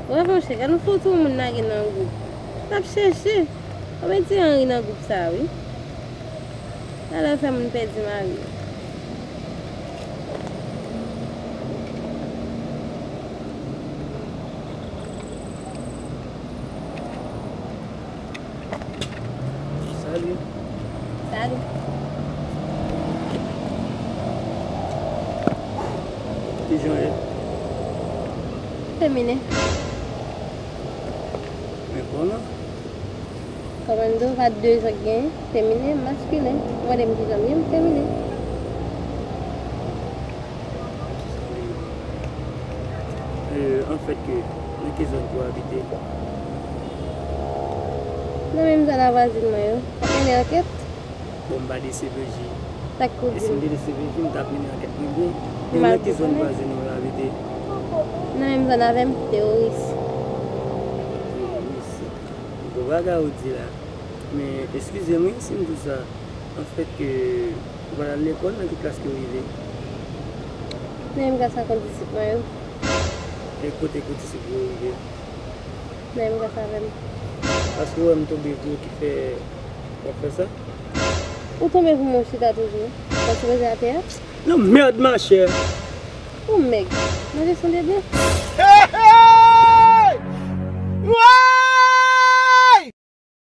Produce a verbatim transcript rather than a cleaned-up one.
Wè monchè, gad yon foto moun lage nan gwoup. N ap chèche. Konbyen ti Anri nan gwoup sa wi? Talè fè moun pèdi mari yo. Salut. Salut. Kijan w ye? Feminen. Men koman? Kòmando, pa de jan k genyen, feminen, maskilen. Ou mande m kijan m ye, m feminen. E, anfèt, ke, nan ki zòn ke w abite? Nan menm zòn a vwazin mwen yo. W ap mennen ankèt? Bon, m pa D C P J. Sa k pou di m? E si m te D C P J, m t ap mennen ankèt mwen byen. Men nan ki zòn vwazin ou yo abite? Nan menm zòn avè m, teworis. Teworis. Gwo bagay ou di la. Men, eskize m wi si m di w sa. Anfèt, ke ou pa t al lekòl, nan ki klas ke w rive? Nan menm klas ak kondisip mwen yo. E kote kondisip yo rive? Nan menm klas avè m. Paske w wè m tonbe tou ki fè w ap fè sa? Ou tonbe pou mwen chita toujou. Ou sipoze atè a? Non, merde, ma chère. Ou mèg. Manje sonde byen. Hey, hey!